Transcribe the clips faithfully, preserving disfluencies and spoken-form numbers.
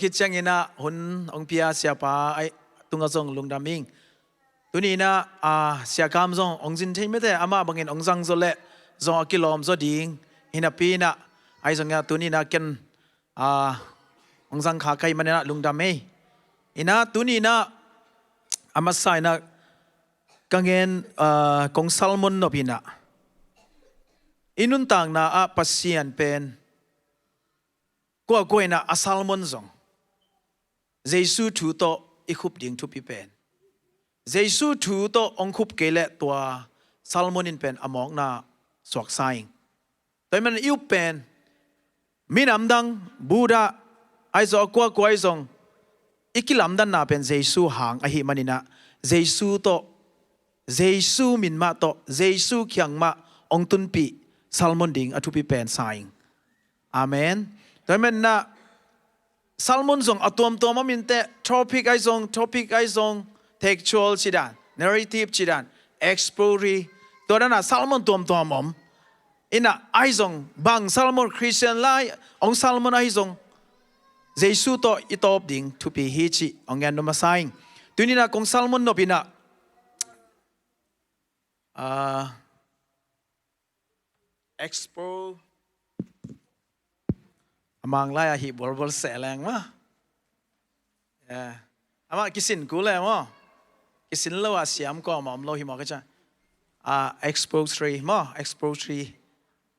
khit ciangin ah hun hong pia siapa ai tungah zong lungdam ing. Tuni in ah, a, Sia Kam zong hong zin thei mete, amah bangin hong zang zaw leh zong a kilawm zaw ding. Hi napi in ah, ai zong ah tuni in ah ken, a, hong zang kha ka hih manin ah lungdam ei. In ah tuni in ah a masa in ah ka ngen, a, kong sermon nop in ah, i nuntakna ah Pasian pen kuakua in ah a sermon zong Jesu thu tawh i khup ding thupi pen, Jesu thu tawh hong khup kei leh tua sermon in pen a mawkna suaksa ing. Tua ahih manin i up pen minam dang, Buddha ai zong, a kuakua ai zong, i kilamdanna pen Jesu hang ahih manin ah, Jesu tawh, Jesu min mah tawh, Jesu kiang mah hong tunpih sermon ding a thupi pen sa ing. Amen. Tua ahih manin ah sermon zong a tuamtuam om inteh, topic ai zong, topic ai zong, textual ci dan, narrative ci dan, expository, tua dan ah sermon tuamtuam om. In ah ai zong bang sermon, Christian lai hong sermon ahi zong, Jesu tawh i tawp ding thupi hi cih hong gen nuam masa ing. Tuni in ah kong sermon nop in ah, a, expo a Mang lai ah hih bualbual seh leng maw. Ya. Amah kisin kul leh maw. Kisin lo ah siam kawm a om lo hi maw ka ciang. A, expository maw, expository.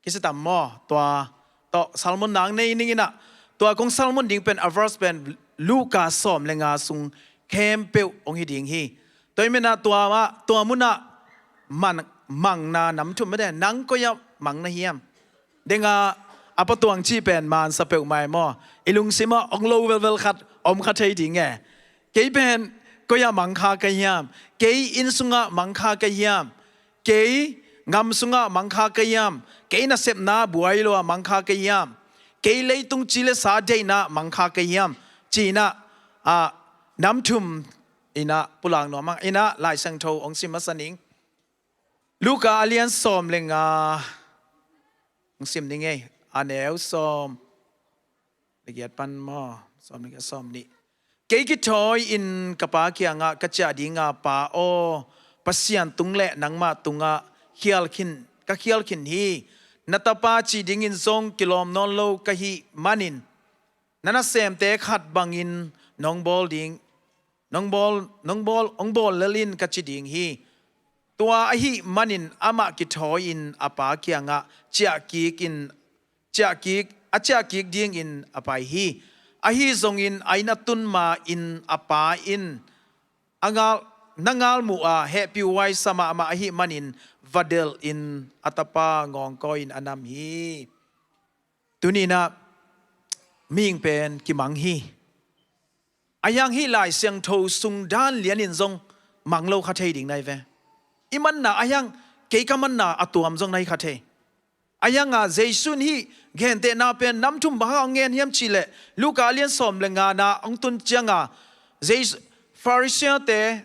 Kisi tam maw, tua tawh sermon nang nei ning in ah, tua kong sermon ding pen a verse pen Luka sawm le nga sung khempeuh hong hi ding hi. Tua ahih manin ah tua mah, tua mun ah man, mangna nam thum mete, nang koi ah mang na hiam? Deng a, a patuang cih pen mansa peuhmah e maw. I lungsim ah hong lo velvel khat om kha thei ding e. Kei pen koi ah mang kha ka hiam? Kei inn sungah mang kha ka hiam? Kei gam sungah mang kha ka hiam? Kei nasepna buai lo ah mang kha ka hiam? Kei leitung ci le sa deihna mang kha ka hiam? Ci in ah, a, nam thum in ah pulak nuam ing. In ah Lai Siangtho hong sim masa ning. Luka a lian sawm le nga hong sim ning ei. A neu sawm le giat pan maw, sawm le giat, sawm nih. Kei kithawi-in ka Pa kiangah ka ciah ding a, Pa aw, Pasian tung le nangmah tungah khial khin, ka khial khin hi. Na tapa cih dingin zong kilawm nawn lo ka hih manin, na nasemte khat bangin nong bawl ding, nong bawl, nong bawl, hong bawl lel in ka ci ding hi. Tua ahih manin amah kithawi-in a pa kiangah ciahkik in, ciahkik, a ciahkik dingin a pai hi. Ahi zongin a inn a tun ma-in a pa in a ngal, na ngalmuh a hehpihhuai sa mahmah ahih manin va delhin a tapa ngawngkawi-in a nam hi. Tuni in ah mihing pen kimang hi. Ahi hang hih Lai Siangtho sung dan lianin zong mang lo kha thei ding na hi ve. I manna, ahi hang kei ka manna a tuam zong na hi kha thei. Ahi hang a Jesu in hih gentehna pen nam thum bang hang hong ngen hiam cih leh, Luka a lian sawm le nga na hong tun ciang a, Jesu, Pharisee-te,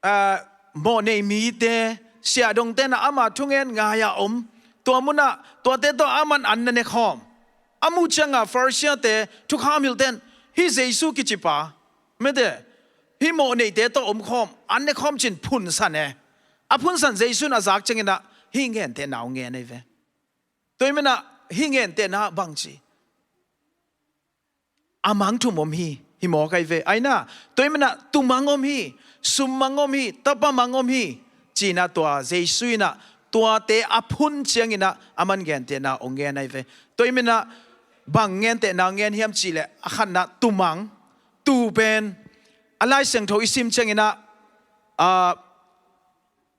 a, mawhnei mite, siahdongte in ah ama thungen ngai-a om. Tua mun ah tuate tawh aman an na ne khawm. A muh ciang a Pharisee-te, thukham hilhte in, hih Jesu kici pa, mete, hih mawhneite tawh om khawm, an ne khawm ci-in phunsan e. A phunsan Jesu in a zak ciangin ah hih gentehna hong ngen ahi ve. Tua ahih manin ah hih gentehna bang ci, a mang thum om hi, hi mawk ahi ve. Ahi na, tua ahih manin ah tuu mang om hi, sum mang om hi, tapa mang om hi, ci-in ah tua Jesu in ah tuate a phun ciangin ah aman gentehna hong ngen ahi ve. Tua ahih manin ah bang gentehna hong ngen hiam cih leh, a khatna tuu mang, tuu pen a Lai Siangtho i sim ciangin ah, a,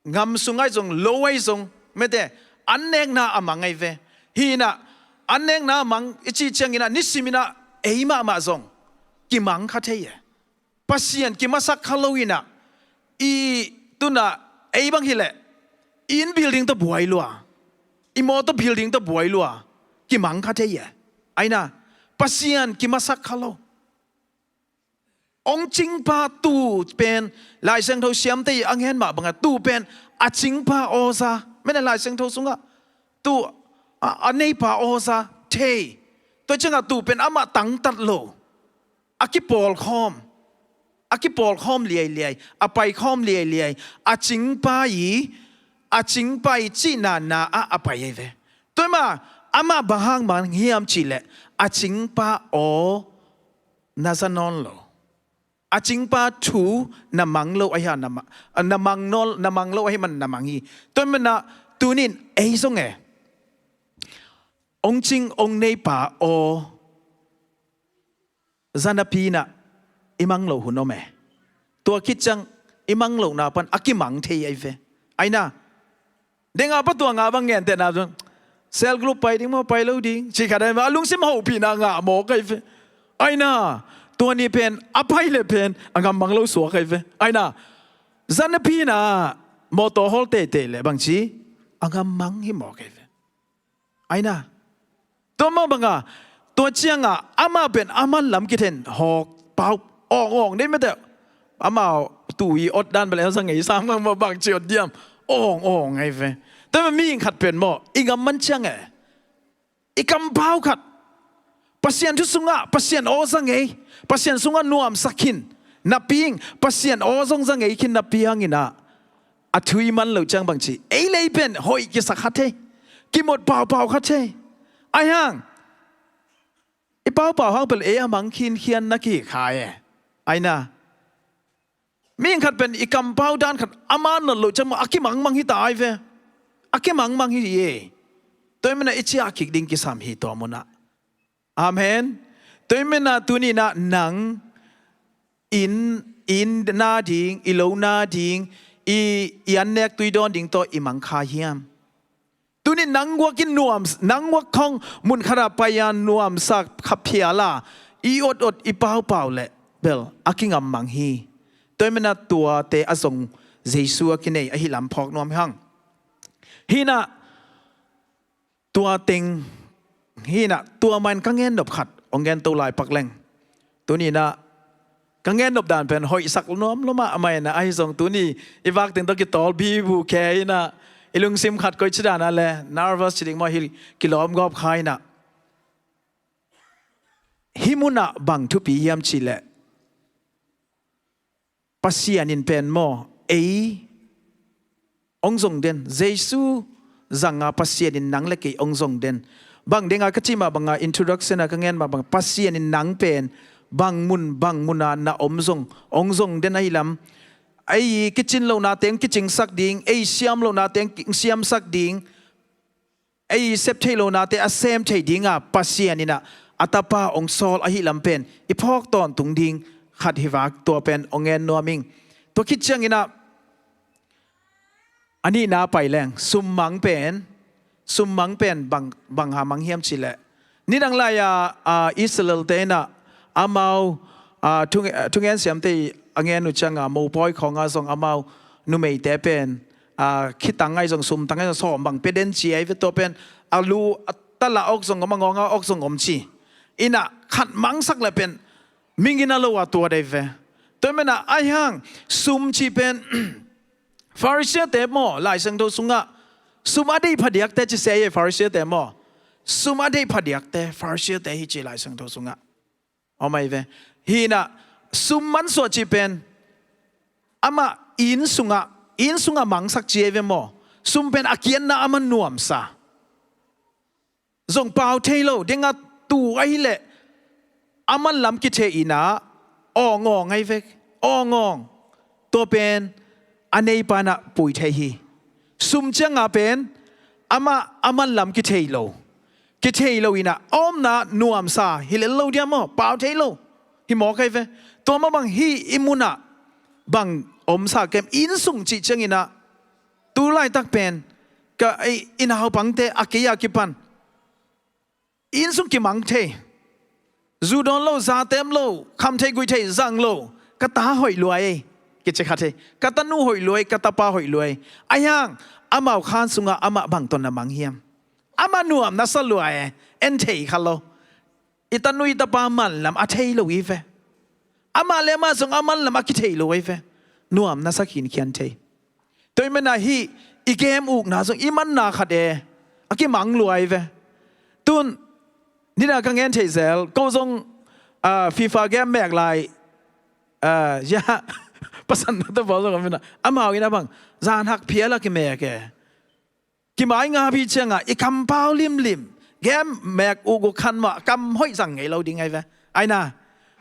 gam sung ahi zong, lo ahi zong, mete, an nekna a mang ahi ve. Hi in ah, an nekna a mang i cih ciangin ah, nisim in ah ei mahmah zong kimang kha thei e. Pasian kimasak kha lo in ah, i tun ah ei bang hi leh, i inn building tawh buai lua, i mawtaw building tawh buai lua, kimang kha thei e. Ahi na, Pasian kimasak kha lo. Hong cingpa tuu pen, Lai Siangtho siamte a ngen mah bangin tuu pen a cingpa aw za, mete, Lai Siangtho sungah tuu a, a neipa aw za thei. Tua ciangah tuu pen amah tangtat lo. a kipawlkhawm, a kipawlkhawm liailiai, a paikhawm liailiai, a cingpa i, a cingpa i cihna na ah a pai ahi ve. Tua hi mah, amah bang hang mang hiam cih leh, a cingpa aw na za nawn lo. A cingpa thu na mang lo ahi a, na ma-, na mang nawn, na mang lo ahi man na mang hi. Tua hi mah, tunin ei zong e, ong cing ong neipa aw za napi-in ah i mang loh hun om e. Tua khit ciang i mang lohna pan a kimang thei ahi ve. Ahi na, deng a pa tua nga bang gentehna, cell group pai ding maw, pai lo ding, ci khat ahi ve. A lungsim hopihna ngah mawk ahi ve. Ahi na, tua ni pen a pai leh pen a gam mang lo suak ahi ve. Ahi na, za napi-in ah mawtaw hawl teitei leh bangci, a gam mang hi mawk ahi ve. Ahi na, tua mah bang a, tua ciang a amah pen a manlam kithen hawk pau, awng awng dei mete. Amau tu i ot dan bel za ngei sam bang maw, bangci ot diam, awng awng ahi ve. Tua mah mihing khat pen maw, i gam man ciang e, i kampau khat, Pasian thu sungah Pasian aw za ngei, Pasian sungah nuamsa khin napi-in, Pasian aw zong za ngei khin napi hangin ah, a thu i man loh ciang bangci, ei leh ei pen hoih kisa kha thei, kimawt paupau kha thei. Ahi hang, i paupau hang pen ei a mang khinkhian na kihi kha e. Ahi na, mihing khat pen i kampau dan khat a man nawn loh ciang maw, a kimangmang hi ta ahi ve. A kimangmang hi e. Tua hi mah, i ciah kik ding kisam hi tua mun ah. Amen. Tua hi mah, tunin ah nang in, i inn na ding, i lo na ding, i, i an nek tui dawn ding tawh i mang kha hiam? Tunin nang guak in nuam, nang guak khawng mun khat ah pai a nuamsa kha phial a, i ot ot, i paupau leh bel a kingammang hi. Tua hi mah, tuate a zong Jesu a kinei ahi lam phawk nuam hang. Hi na, tua teng, hi na, tua mah in ka gen nop khat ong gen to lai pak leng. Tunin ah ka gen nop dan pen hoihsak nuam lua mahmah in ah, ahi zong tuni i vak teng tawh kitawl bibu khe in ah, i lungsim khat koici dan ah leh nervous ci ding maw, hi kilawm gawp kha in ah. Hih mun ah bang thupi hiam cih leh, Pasian in pen maw, ei ong zong den. Jesu zang a Pasian in nang leh kei ong zong den. Bang deng a ka cih mah bang a, introduction a ka gen mah bang, Pasian in nang pen bang mun bang mun a na om zong, ong zong den ahi lam. Ei kicin lohnate ong kicingsak ding, ei siam lohnate ong siamsak ding, ei sep theih lohnate a sem thei ding a Pasian in ah a Tapa ong sawl ahi lam pen i phawk tawntung ding khat hi vak, tua pen ong gen nuam ing. Tua khit ciangin ah a nihna pai leng, sum mang pen, sum mang pen bang, bang hang mang hiam cih leh, nidang lai a, a, Israel-te in ah amau, a, thu, thungen siamte a gen uh ciang a, mopawi khawng ah zong amau numeite pen, a, khitang ahi zong, sumtang ahi zong, sawm bang pia den ci ahi ve. Tua pen a lu a tala awk zong om, a ngawng a awk zong om ci. In ah khat mangsak leh pen migina lo a tua dei ve. Tua hi mah in ah, ahi hang sum cih pen Pharisee-te maw, Lai Siangtho sungah sum a deih phadiakte ci se e, Pharisee-te maw. Sum a deih phadiakte, Pharisee-te hi ci Lai Siangtho sungah om ahi ve. Hi in ah sum mansuah cih pen amah inn sungah, inn sungah mangsak ci ahi ve maw. Sum pen a kiatna a man nuamsa, zong pau thei lo, deng a tu ahi leh a manlam kithei in ah awng awng ahi ve, awng awng. Tua pen a neipa in ah pui thei hi. Sum ciang a pen amah a manlam kithei lo, kithei lo in ah a omna nuamsa hi lel lo diam maw, pau thei lo hi mawk ahi ve. Tua mah bang hih i mun ah bang omsa kem, inn sung cih ciangin ah tu laitak pen ka, i, i naupangte a kei a kipan inn sung kimang thei, zu dawn lo, za tem lo, kham thei guih thei zang lo, ka ta hoih lua e, kici kha thei, ka tanu hoih lua e, ka tapa hoih lua e. Ahi hang amau khan sungah amah bang tawh na mang hiam? Amah nuam na sa lua e, en thei kha lo. I tanu i tapa manlam a thei lo hi ve. Amah leh amah zong a manlam a kithei lo hi ve. Nuam na sa khinkhian thei. Tua hi mah in ah hih i gem ukna zong i manna khat e, a kimang lua hi ve. Tun nidang ka gen thei zel, ko zong ah, FIFA game mek lai, ah, ya, pasan na ta bawl zong a mina amau ina bang zan hak phial a kimek e. Kimai nga pi cianga i kampau limlim game mek uk uk khan mah kam hoih zang ngei lo ding ai ve. Aina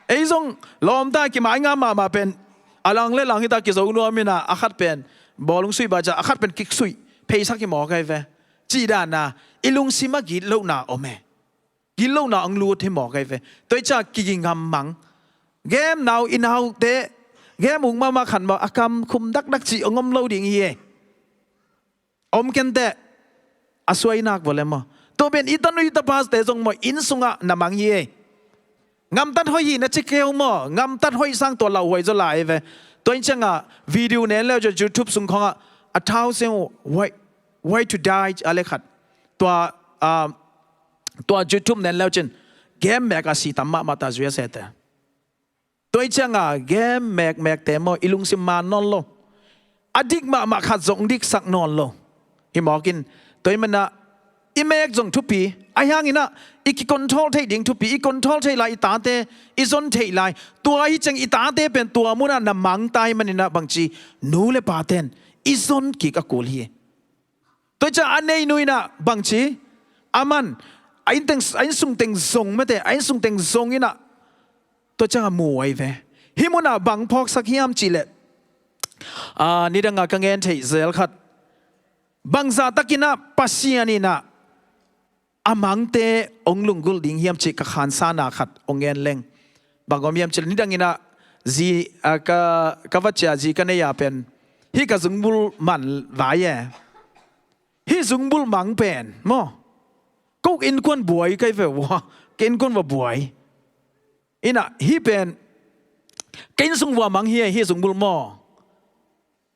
ei zong lawmta kimai nga mahmah pen a lang le lang hita kizo nuam ina a khat pen bawlung suih ba ca a khat pen kik suih pheisak hi mawk ai ve. Cih dana i lungsim a git lohna om e. Git lohna ang lut hi mawk ai ve. Tua i ca kigi ngam mang game nau i naute game uk mahmah khan mah a kam khum dakdak cih ang om lo ding hi e. Om kenteh a suainak vawleh maw? Tua pen i tanui tapaste zong maw inn sungah na mang hi e. Ngamtat hoih hi na ci keu maw? Ngamtat hoih sang tua lauhuai zaw lai ve. Tua in cianga video nen leu cian YouTube sung khongah a thousand way, way to die a le khat. Tua, ah, tua YouTube nen leu cian game mek a si tam mahmah ta zuia sete. Tua i cianga game mekmekte maw i lungsim man nawn lo. A dik mahmah khat zong diksak nawn lo. Hi mawkin tua i mana i mek zong thupi a hianginah i kicontrol theih ding thupi i control theih lai i tate i zon theih lai. Tua hi ciang i tate pen tua munah na mangta i manina bangci nu le paten i zon kik a kul hi. Tua i ciang a neinu inah bangci a man a innsungteng zong mate a innsungteng zong inah tua ciang a mu ai ve. Hih munah bang phawksak hiam cihleh, ah, nidanga ka ngen theih zel khat bangzah takinah Pasian inah a mangte ong lunggulh ding hiam cih ka khansana khat ong ngen leng. Bang om hiam cihleh nidanginah zi, ah, ka, ka va cia zi ka nei a pen hih ka zungbul man vai e. Hih zungbul mang pen maw? Ko innkuan buai kai ve ua. Ka innkuan va buai. Inah hih pen ka innsung vua mang hi e hih zungbul maw?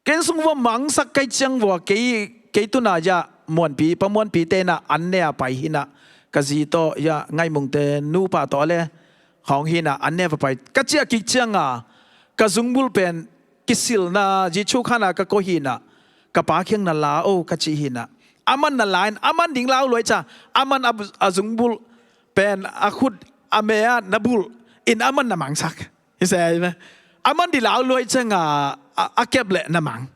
Ka innsung vua mangsak kai ciang vua kei, kei tuna ya Muanpi pa Muanpi tenah an ne a pai hinah ka zi tawh ya Ngaihmungte nupa tawh le hong hinah an ne va pai ka ciah kik cianga ka zungbul pen kisilna zi chu khana ka ko hinah ka pa khiang na la o ka ci hinah a man na la in a man ding lau luai ca a man a, a zungbul pen a khut a me a na bulh in a man na mangsak. Hi se ai me a man di lau luai cianga a, a kep leh na mang.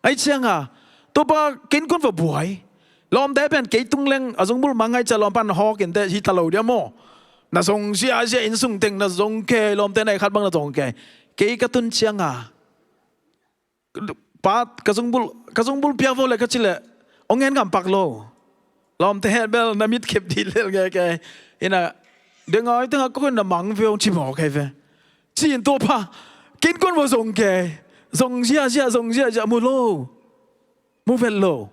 Ai cianga tupa ka innkuan va buai. Lawmte pen kei tung leng a zungbul mang ai cia lawmpan hawk in te hi ta lo dia maw? Na zong ziazia innsungteng na zong kei lawmte na i khat bang na zong kei. Kei ka tun cianga pa ka zungbul ka zungbul piak vo le ka ci le ong ngen ngam pak lo. Lawmte het bel na mit khep dih lel nge ke. Ina dengai tenga ko na mang ve ong ci maw kai ve. Ci in tupa ka innkuan vo zong ke zong ziazia zong ziazia mu lo. Mu vet lo.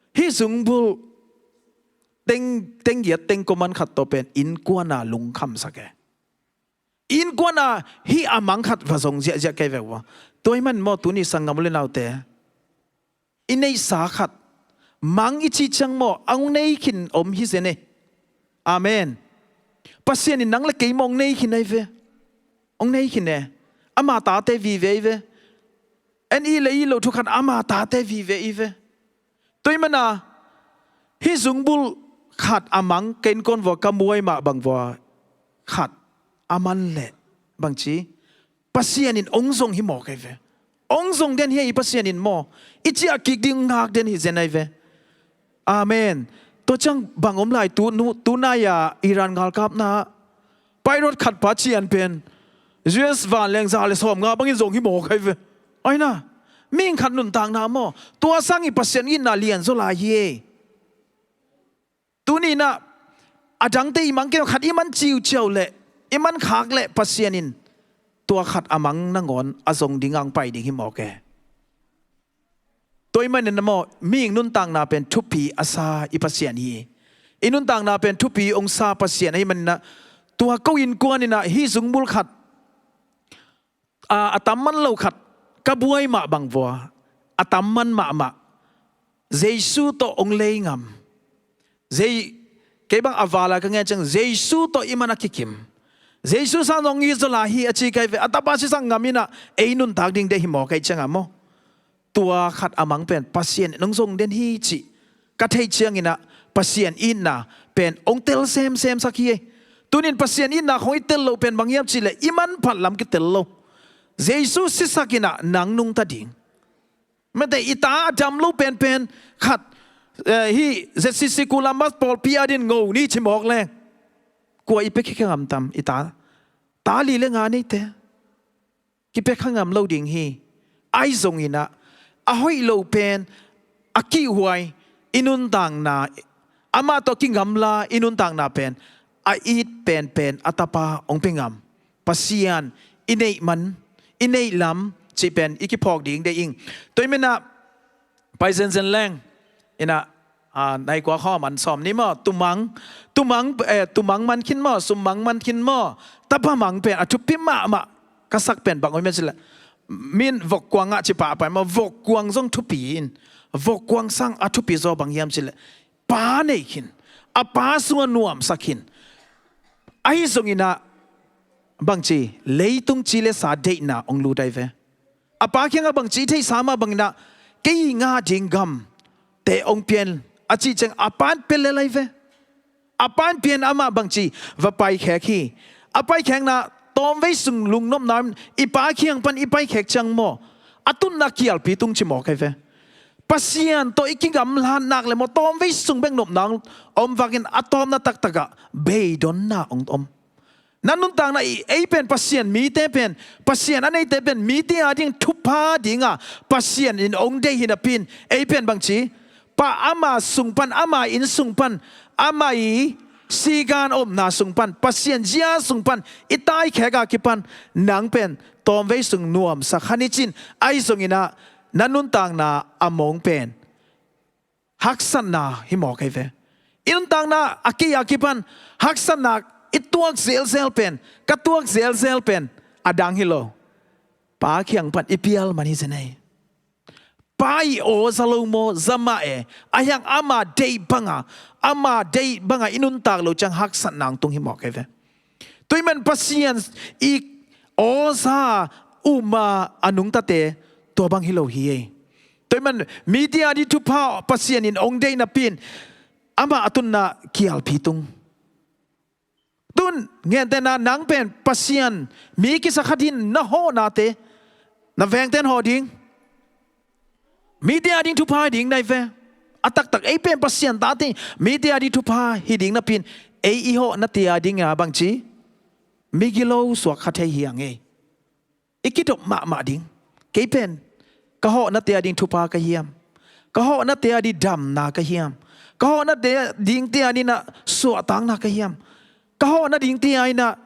Hih zungbul teng, teng giat teng kuaman khat tawh pen innkuana lungkhamsak e. Innkuana hih a mang khat va zong ziahziah kei ve ua. Tua hi man maw tuni sanggam u le naute i neihsa khat mang i cih ciang maw a hong nei khin om hi zen e. Amen. Pasian in nang le kei maw hong nei khin ai ve. Hong nei khin e. Ama tate vive i ve. En i le i lo thu khat ama tate vive i ve. Tua hi mana hih zungbul khat a mang ka innkuan vua ka muai mah bang vua khat a man leh bangci Pasian in ong zong hi mawk ai ve. Ong zong den hi a i Pasian in maw i ciah kik ding ngak den hi zen ai ve. Amen. Tua ciang bang om lai tu, tu nai-a Iran ngalkapna pilot khat pa cian pen U S vanleng za le sawm nga bangin zong hi mawk ai ve. Aina mihing khat nuntakna maw tua sang i Pasian itna lian zaw lai hi e. Tuninah a dangte i mang kei khat i man ciuciau leh i man khak leh Pasian in tua khat a mang nangawn a zong ding ang pai ding hi mawk e. Tua i maninah maw mihing nuntakna pen thupi a sa i Pasian hi. I nuntakna pen thupi ong sa Pasian ahi maninah tua ko innkuaninah hih zungbul khat a, a tam man lo khat ka buai mah bang vua a tam man mahmah Jesu tawh ong lei ngam. Zei, kei bang a vala ka ngen ciang Jesu tawh i man a kikim. Jesu sang zong i zaw lai hi a ci kai ve a tapa si sang ngam inah ei nuntak ding deh hi maw kai ciangah maw? Tua khat a mang pen Pasian in ong zong den hi cih ka theih cianginah Pasian itna pen ong tel semsemsak hi. Tunin Pasian itna khong i tel loh pen bang hiam cihleh i manphat lam kitel lo. Jesu sisak inah nang nungta ding. Mate i ta a dam lo penpen khat, eh, hih Z C C Kuala Lumpur pawlpi adin ngo ni ci mawk leng, kua i pia khia ngam tam i ta? Ta li le nga neite. Kipia kha ngam lo ding hi. Ahi zonginah a hoih lo pen a kihhuai i nuntakna, amah tawh kingamla i nuntakna pen a it penpen a tapa hong pia ngam Pasian i neih man, i neih lam cih pen i kiphawk ding deih ing. Tua hi menah pai zenzen leng inah, ah, nai kua khawm an sawm ni maw, tumang, tumang, eh, tumang man khin maw, summang man khin maw, tapa mang pen a thupi mahmah ka sak pen bang om hiam cihleh, min vokkuang ah ci pah pai maw, vokkuang zong thupi in, vokkuang sang a thupi zaw bang hiam cihleh pa nei khin, a pa sungah nuamsak khin. Ahi zonginah bangci leitung ci le sa deihna hong lut ahi ve. A pa kiangah bangci theihsa mah banginah kei ngah ding gamte hong pia in a cih ciang a pan pia lel ahi ve. A pan pia in amah bangci va paikhek hi. A paikhekna tawmvei sung lungnopna in i pa kiang pan i paikhek ciang maw, a tunna kialpi tung ci mawk ahi ve. Pasian tawh i kigamlat nak le maw, tawmvei sung bek nopna hong om vakin a tawpna taktakah beidonna hong om. Na nuntakna i, ei pen Pasian mite pen, Pasian a neite pen mite ading thupha dinga Pasian in hong deih hi napi in, ei pen bangci, pa ama sung pan, ama inn sung pan, ama i sigan omna sung pan, Pasian zia sung pan i taikhek a kipan nang pen tawmvei sung nuamsak kha ni cin. Ahi zonginah na nuntakna a mong pen haksatna hi mawk ahi ve. I nuntakna a kei a kipan haksatna i tuak zelzel pen, ka tuak zelzel pen a dang hi lo. Pa kiang pan i pial man hi zen ei. Pa i aw za lo maw, za mah e. A hiang ama deih banga, ama deih banga i nuntak lo ciang haksatna hong tung hi mawk ahi ve. Tua hi man Pasian i aw za uma a nungtate tua bang hi lo hi ei. Tua hi man mite ading thupha Pasian in hong deih napi in amah a tunna kialpi tung. Tun gentehna nang pen Pasian mi kisa khat in na hawhnate na vengten hawh ding. Mite ading thupha hi ding na hi ve. A taktak ei pen Pasian tate mite ading thupha hi ding napi in ei i hawhnate adinga bangci migilo suak kha thei hi a ngei. I kidop mahmah ding. Kei pen ka hawhnate ading thupha ka hiam? Ka hawhnate ading damna ka hiam? Ka hawhnate dingte adinah suahtakna ka hiam? Ka hawhna dingte adinah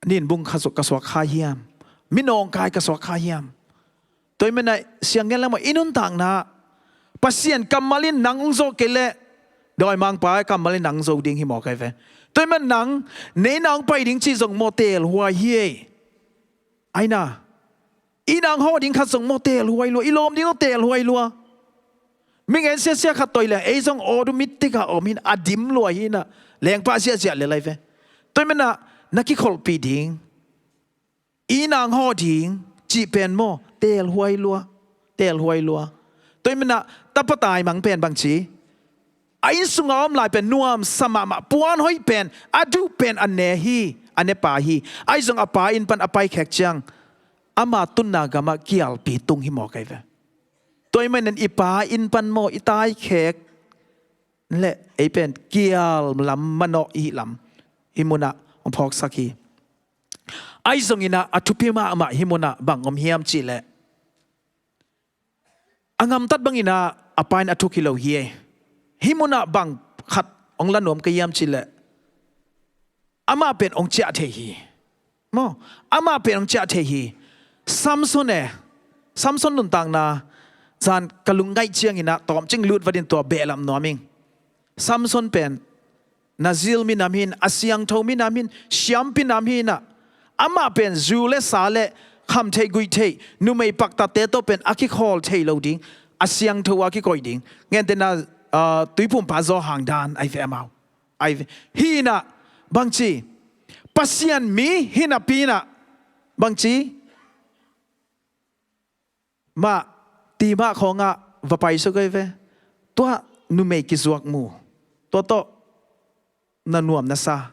ninbung ka suak, ka suak kha hiam? Minawngkai ka suak kha hiam? Tua hi menah siang gen lengmah i nuntakna Pasian kammal in nang hong zo kei leh dawimangpa kammal in nang zo ding hi mawk ahi ve. Tua hi menah nang neina hong pai ding cih zong maw teelhuai hi ei. Aina i nang hawh ding khat zong maw teelhuai lua, i lawm ding zong teelhuai lua. Mi ngen siasia khat toi leng ei zong aw du mit tikah om hin a dim lua hinah lengpa siasia le lai ve. Tua hi menah na kikholhpih ding i nang hawh ding cih pen maw teelhuai lua, teelhuai lua. Tua hi menah tapa taimang pen bangci a inn sunga om lai pen nuamsa mahmah, puan hoih pen a duh pen a ne hi, a ne pa hi. Ahi zong a pa inn pan a paikhek ciang ama tunna gamah kialpi tung hi mawk ahi ve. Tua hi manin i pa inn pan maw i taikhek le ei pen kial lam manawh i hih lam hih munah hong phawksak hi. Ahi zonginah a thupi mahmah hih munah bang om hiam cihleh a ngamtat banginah a pa in a thuk hi lo hi ei. Hih munah bang khat hong la nuam ka hiam cihleh amah pen hong ciah thei hi. Maw, amah pen hong ciah thei hi. Samson e, Samson nuntakna zan ka lungngaih cianginah tawmcing lut vatin tua behlap nuam ing. Samson pen Nazir minam hin, a siangtho minam hin, siampi nam hinah amah pen zu le sa le kham theih guih theih numei paktatte tawh pen a kikhawl thei lo ding, a siangtho a kikoih ding. Gentehna, ah, Tuiphumpa Zawhang dan ahi ve amau. Ahi ve. Hinah bangci Pasian mi hinapi inah bangci mah timah khawngah va paisuk ahi ve. Tua numei kizuak mu, tua tawh na nuam na sa.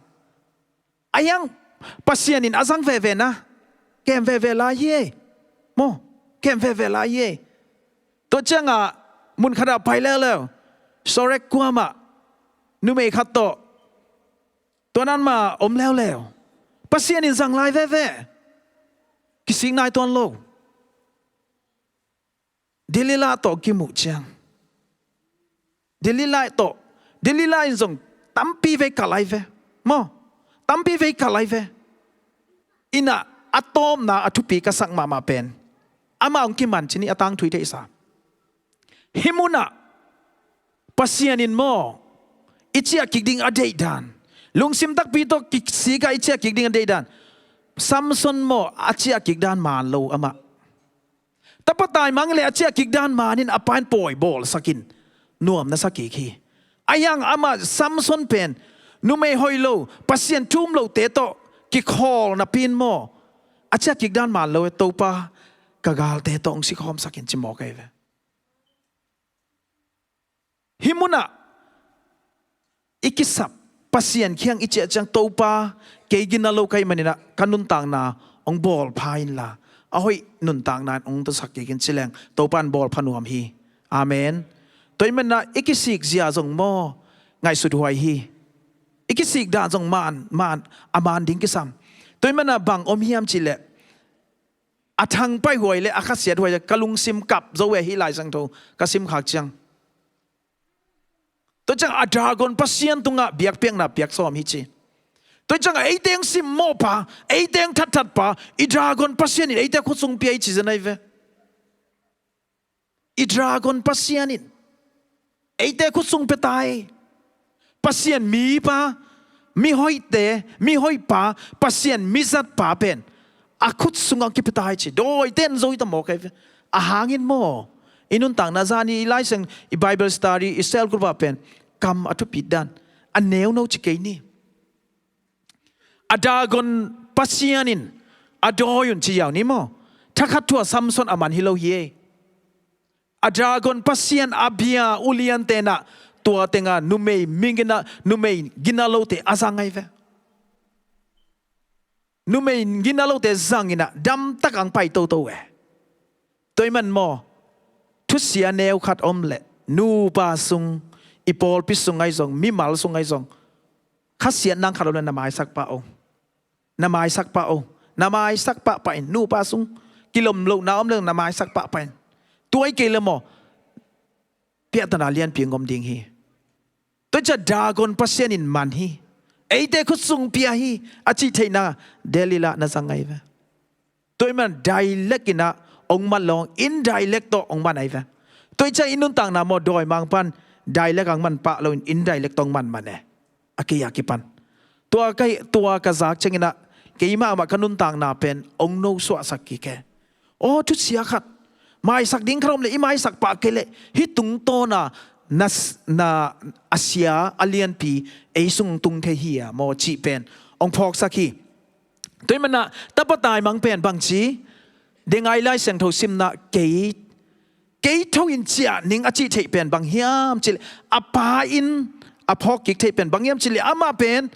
A hiang Pasian in a zang veve na, kem veve lai hi ei. Maw, kem veve lai hi ei. Tua ciangah mun khatah pai leuleu, Sorek kuamah numei khat tawh tua nan mah om leuleu. Pasian in zang lai veve. Kisik nai tuan lo. Delilah tawh kimuh ciang, Delilah tawh, Delilah in zong tampi vei kal ai ve. Maw, tampi vei kal ai ve. Inah a tawpna a thupi ka sak mahmah pen, amah hong kiman cin hi, a tangthu i theihsa. Hih munah Pasian in maw, i ciah kik ding a deihdan, lungsim takpi tawh kisikah i ciah kik ding a deihdan, Samson maw, a ciah kik dan maan lo amah. Tapa taimang le a ciah kik dan maan in a pa in pawi bawlsak in nuam na sa kik hi. A hiang amah Samson pen numei hoih lo, Pasian thu um lote tawh kikhawl napi in maw, a ciah kik dan maan lo e, Topa ka galte tawh hong sikhawmsak in ci mawk ahi ve. Hih munah i kisap Pasian kiang i ciah ciang, Topa, kei gina lo ka hih maninah ka nuntakna hong bawlpha inla, a hoih nuntakna in hong tawsak kik in ci leng Topa in bawlpha nuam hi. Amen. Tua hih maninah i kisik zia zong maw, ngaihsut huai hi. I kisik dan zong maan, maan, a maan ding kisam. Tua hih maninah bang om hiam cihleh, a thangpaih huai le a khasiat huai le ka lungsim kap zo ve, hih Lai Siangtho ka simkhak ciang. Tua ciang a dragon pasian tungah biakpiakna piak sawm hi ci. Tua ciang a eiteng simmawhpa, eiteng thatthatpa, i dragon pasian in eite khutsung pia hi ci zen ahi ve. I dragon pasian in eite khutsung pia ta hi. Pasian mipa, mihoihte, mihoihpa, Pasian mizatpa pen a khut sungah kipia ta hi ci. Dawite in zo hi ta mawk ahi ve. A hangin maw, i nuntakna zani i Lai Siang, i Bible study, i cell group ah pen kam a thupit dan a neuno ci kei ni. A dragon pasian in a dawi un ci ziau ni maw. Thakhat thu-a Samson a man hi lo hi ei. A dragon pasian a bia ulian tenah tua tenga numei migina, numei gina lote a zang ahi ve. Numei gina lote zanginah damtak ang pai toto e. Tua hih man maw, thusia neu khat om leh nupa sung, i pawlpi sung ahi zong, mimal sung ahi zong, khasiat nang khat om leh na maisak pah o. Na maisak pah o. Na maisak pahpah in, nupa sung kilom lohna om leh na maisak pahpah in. Tua hi kei leh maw, piahtana lianpi ngom ding hi. Tua ciah dragon pasian in man hi. Eite khutsung pia hi a cih theihna Delilah na zang ahi ve. Tua hih man direct inah ong man lo, indirect tawh ong man ahi ve. Tua hi ciah i nuntakna maw, dawimangpan direct ang man pah loin indirect tawh ong man man e. A kei a kipan tua ka, tua ka zak cianginah keimah amah ka nuntakna pen ong nosuahsak kik e. Aw, thusia khat, maisak ding khat om leh i maisak pah kei leh hih tungtawna na, na a sia a lianpi ei sung tung thei hi a maw cih pen ong phawksak hi. Tua hih manah tapa taimang pen bangci, dengai Lai Siangtho simna kei, kei tho in ciah ning a cih theih pen bang hiam cihleh, a pa in a phawk kik theih pen bang hiam cihleh, amah pen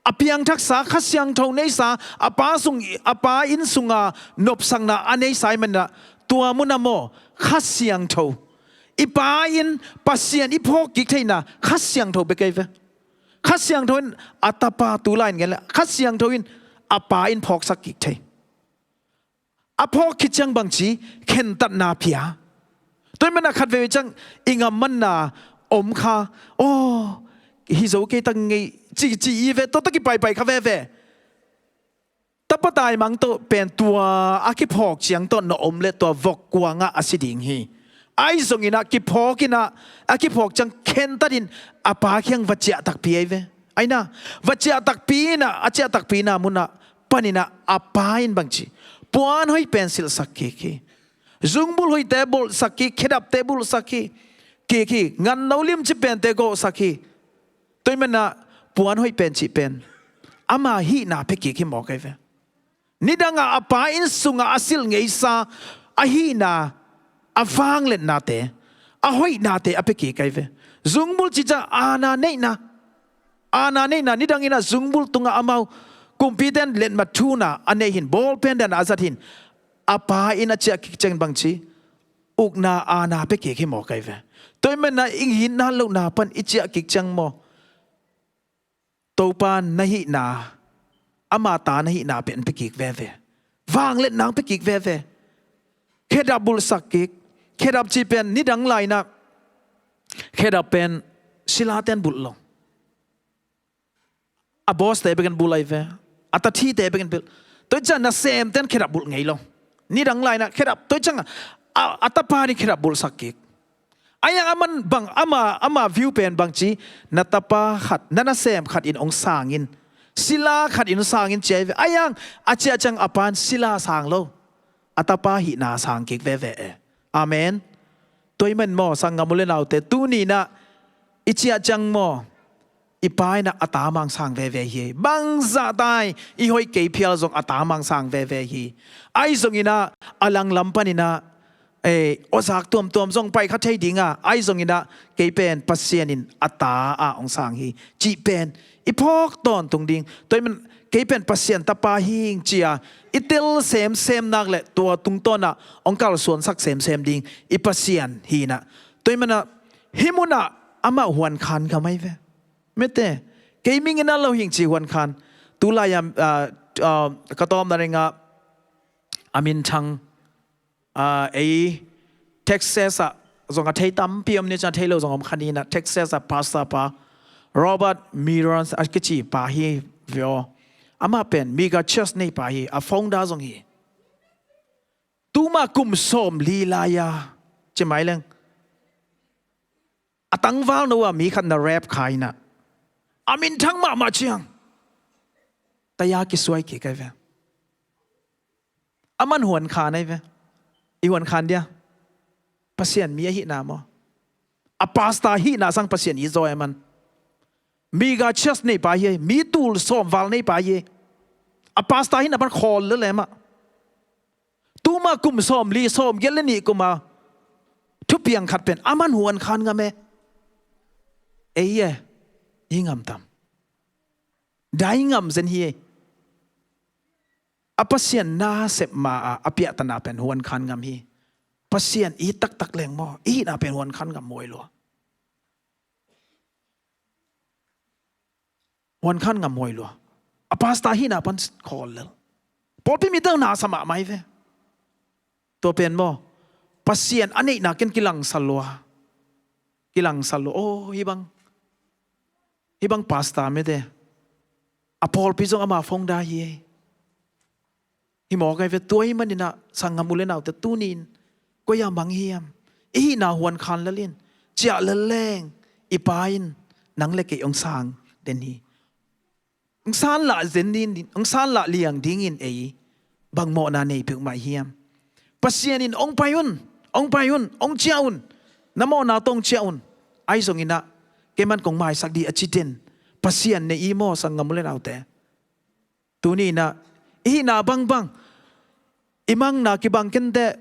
a piangthaksa Kha Siangtho neisa, a pa sung, a pa inn sunga nopsakna a neisa ih manah tua munah maw, Kha Siangtho, i pa in Pasian i phawk kik theihna Kha Siangtho bek ahi ve. Kha Siangtho in a tapa, tulai in gen leh Kha Siangtho in a pa in phawksak kik thei. A phawk khit ciang bangci, khentatna pia. Tua hih manah khat veve ciang i ngam manna om kha. Aw, hi zo kei tak ngei ci, ci i ve, tua tak i paipai kha veve. Tapa taimang tawh pen tua a kiphawk ciang tawh na om leh tua vok kuangah a si ding hi. Ahi zonginah kiphawk inah, a kiphawk ciang khentatin a pa kiang va ciah takpi ahi ve. Aina, va ciah takpi inah, a ciah takpi na munah paninah a pa in bangci, puan hoih pen silhsak kik hi. Zungbulh hoihte bulhsak kik, khedapte bulhsak hi, kik hi, nganno limci pente gawhsak hi. Tua hih manah puan hoih pen cih pen ama hihna pia kik hi mawk ahi ve. Nidangah a pa inn sungah a silh ngeisa a hihna, a vangliatnate, a hoihnate a pia kik ahi ve. Zungbulh cih ciang aana neihna, Aana neihna, nidangin ah zungbulh tungah amau kumpite in letmat thuna a nei hi-in, bawlpen dan a zat hi-in, a Pa in a ciah kik ciangin bangci, ukna aana pia kik hi mawk ahi ve. Tua ahih manin ah i itna lohna pan i ciah kik ciang maw, Topa na hihna, ama ta na hihna pen pia kik veve. Vangliatna pia kik veve. Khedap bulhsak kik. Khedap cih pen nidang lai-in ah khedap pen silate in bulh lo. A bawste bek in bulh ahi ve. A tathite bek in bulh. Tua ciang nasemte in khedap bulh ngei lo. Nidang lai-in ah khedap, tua ciang a, a, a tapa in khedap bulhsak kik. Ahi hang aman bang, ama, ama view pen bangci, na tapa khat, na nasem khat in hong sang in, sila khat in sang in ci ahi ve. Ahi hang a ciah ciang a pa in sila sang lo, a tapa hihna sang kik veve e. Amen. Tua ahih manin maw, sanggam u le naute, tuni-in ah i ciah ciang maw, i Pa in ah a ta mang sang veve hi. Bangzah ta i hoih kei phial zong a ta mang sang veve hi. Ahi zongin ah a langlam panin ah, eh, awzak tuamtuam zong pai kha thei ding a, ahi zongin ah kei pen Pasian in a ta ah hong sang hi cih pen i phawk tawntung ding. Tua ahih manin kei pen Pasian tapa hi ing ci-a i tel semsem nak leh tua tungtawn ah hong kalsuansak semsem ding i Pasian hi-in ah. Tua ahih manin ah hih mun ah amah huan khan ngam ahi ve. Mite, kei mingin a lo hi ing ci huan khan. Tulai-a, ah, ah, ka tawpna dingah a minthang, ah, ei Texas ah zong a thei tampi om ni, cih a thei lo zong om kha ni-in ah, Texas ah pastor pa Robert Miron a kici pa hi ve aw. Amah pen Mega Church nei pa hi, a founder zong hi. Tuma kum sawmli lai-a, ci mai leng, a tangval no ah mi khat na rape kha-in ah, a minthang mahmah ciang, taya kisuai kik ahi ve. Aman huan khan ahi ve. I huan khan dia? Pasian mi ahihna maw? A pastor hihna sang Pasian it zaw e aman. Mega Church nei pa hi, mi tul sawm val nei pa hi. A pastor hihna pan khawl lel e amah. Tuma kum sawmli, sawmgiat le nih kum a thupiang khat pen aman huan khan ngam e. Ei e, i ngam tam? Dai ngam zen hi e. A Pasian nasep ma-a a piahtana pen huan khan ngam hi. Pasian it taktak leng maw, i hihna pen huan khan ngam huai lua. Huan khan ngam huai lua. A pastor hihna pan khawl lel. Pawlpi mite na sa mahmah hi ve. Tua pen maw, Pasian a neihna ken kilangsa lua. Kilangsa lua. Oh, hih bang, hih bang pastor mite, a pawlpi zong ama founder hi e. Hi mawk ahi ve. Tua ahih manin ah sanggam u le naute, tuni-in koi-a mang hiam? I hihna huan khan lel in. Ciah lel leng i Pa in nang le kei hong sang den hi. Hong sanlah zen ding, hong sanlah liang dingin ei bang mawhna nei peuhmah hiam? Pasian in hong pai un, hong pai un, hong ciah un, na mawhna tawh hong ciah un. Ahi zongin ah kei man kong maisak ding a ci den Pasian na hi maw, sanggam u le naute? Tuni-in ah i hihna bangbang, i manna kibang kenteh,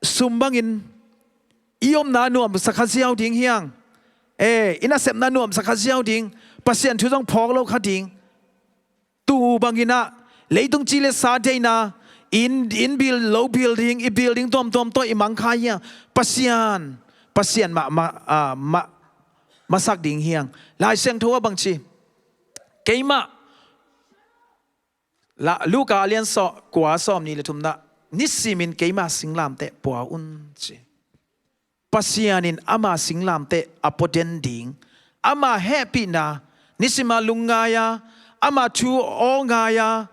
sum bangin i omna nuamsa kha ziau ding hi hang. Eh, i nasepna nuamsa kha ziau ding. Pasian thu zong phawk lo kha ding. Tu bangin ah leitung ci le sa deihna, inn, inn bil, lo bil ding, i bil ding tuamtuam tawh i mang kha hi hang. Pasian, Pasian mah, mah, ah, mah, masak ding hi hang. Lai Siangtho ah bangci? Keimah, la, Luka a lian sawm, kua, sawmnih le thumna, nisimin keima singlamteh pua un ci. Pasian in ama singlamteh a pua den ding, ama hehpihna, nisima lungngai-a, ama thu aw ngai-a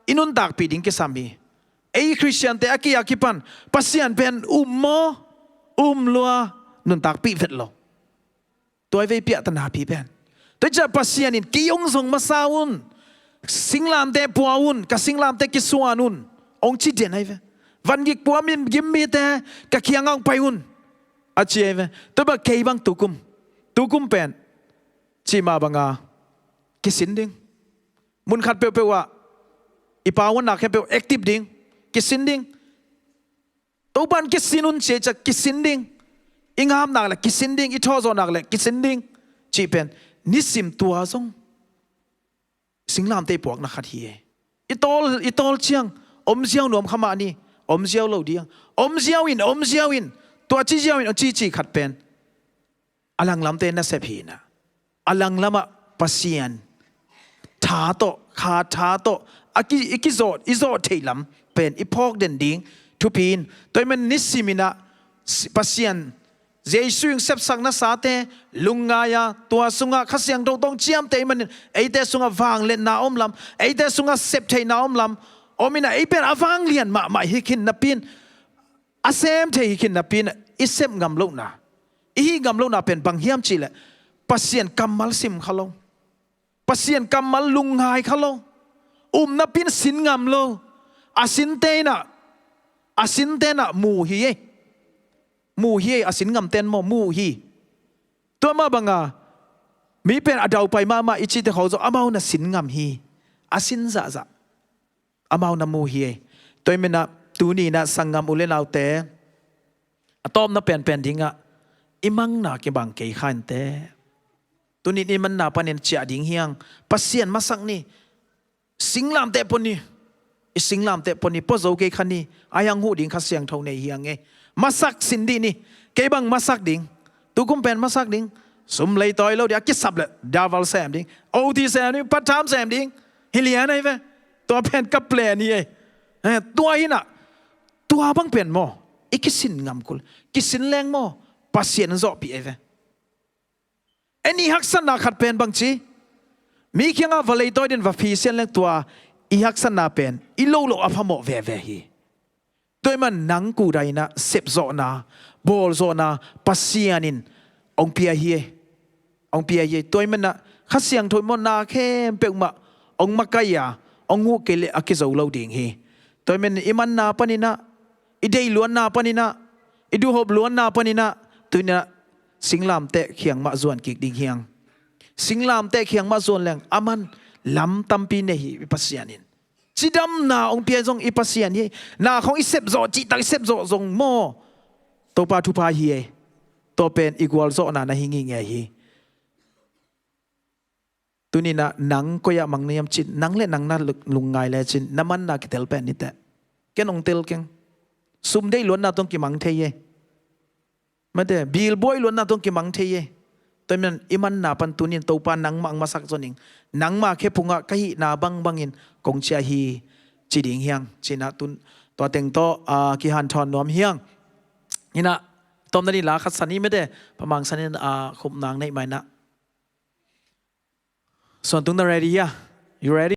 i nuntakpih ding kisam hi. Ei Khristiante a ki-a kipan Pasian pen um maw, um lua, nuntakpih vet lo. Tua hi ve i piahtana pi pen. Tua hi ciah Pasian in kei hong zong masa un, singlamteh pua un, ka singlamteh kisuan un, hong ci den ahi ve. Vangik pua mi, gim mite ka kiangah hong pai un, a ci ahi ve. Tua bang kei bang tukum, tukum pen cih mah banga kisin ding. Mun khat peuhpeuh ah i pauanna khempeuh active ding, kisin ding. Topan kisin un ci ciah kisin ding. I ngap nak le kisin ding, i thawhzawh nak le kisin ding. Cih pen nisim tua zong singlamteh i puakna khat hi. I tawl, i tawl ciang om ziau nuam kha mah ni, om ziau lo ding. Om ziau in, om ziau in, tua ci ziau in, a cici khat pen a langlamte nasep hi na. A langlamah Pasian tha tawh, kha tha tawh a ki, i kizawh, i zawh theih lam pen i phawk den ding thupi in. Tua ahih man nisim in ah Pasian Jesu in sepsakna sate lungngai a, tua sungah Kha Siangtho tawh ciamteh ahih manin eite sungah vangliatna om lam, eite sungah septheihna om lam om in ah, ei pen a vanglian mahmah hi khin napi in, a sem thei hi khin napi in ah, i sep ngam lohna, i hih ngam lohna pen bang hiam cih leh Pasian kammal sim kha lo, Pasian kammal lungngai kha lo, um napi in sin ngam lo. A sinte in ah, a sinte in ah mu hi ei. Mu hi ei, a sin ngamten maw, mu hi. Tua mah banga mi pen a daupai mahmah i cihte khawng zong amau na sin ngam hi. A sin zahzah amau na mu hi ei. Tua ahih man ah tuni in ah sanggam u le naute, a tawpna penpen dingah i manna kibang kei kha inteh. Tuni in i manna panin ciah ding hi hang. Pasian masak ni. Singlamteh pua ni. I singlamteh pua ni, pua zo kei kha ni. Ahi hang huh ding Kha Siangtho nei hi hang ei. Masak sin dih ni. Kei bang masak ding. Tukum pen masak ding. Sum leitawi lo ding, a kisap leh double sem ding. O T sem ding, part time sem ding. Hi lian ahi ve. Tua pen ka plan hi ei. Eh, tua hi na. Tua bang pen maw, i kisin ngam kul. Kisin leng maw, Pasian in zawhpih ahi ve. En i haksatna khat pen bang ci, mi kiangah va leitawi den, va phisian leng tua i haksatna pen i lo lo a phamawh veve hi. Tua ahih man nang kudai in ah sepzawhna, bawlzawhna Pasian in hong pia hi ei. Hong pia hi ei. Tua ahih man ah Kha Siangtho in maw, na khempeuh mah hong makaih a, hong huh kei leh a kizo lo ding hi. Tua ahih man i manna panin ah, i deih luanna panin ah, i duhhop luanna panin ah, tuni in ah singlamteh kiang mah zuan kik ding hi hang. Singlamteh kiang mah zuan leng aman lam tampi nei hi i Pasian in. Cidamna hong pia zong i Pasian hi. Na khawng i sepzawh cihtak i sepzawh zong maw, Topa thupha hi ei. Tua pen i gualzawhna na hi ngingei hi. Tuni in ah nang koi ah mang na hiam cin, nang le nang na lung-, lungngai lecin na manna kitel pen ni teh. Ken hong tel keng. Sum deih luanna tawh kimang thei ei. Mate, bilbuai luanna tawh kimang thei ei. Tua ahih man i manna pan tuni in Topa nangmah hong masak zon ing. Nangma khephungah ka hihna bangbangin kong ciah hi ci ding hi hang. Ci in ah tun, tua teng tawh, ah, kihanthawn nuam hi hang. In ah, tawpna ni la khat san hi mate, pamang san in, ah, khupna hong neih mai in ah. Suan tung na ready hia? You ready?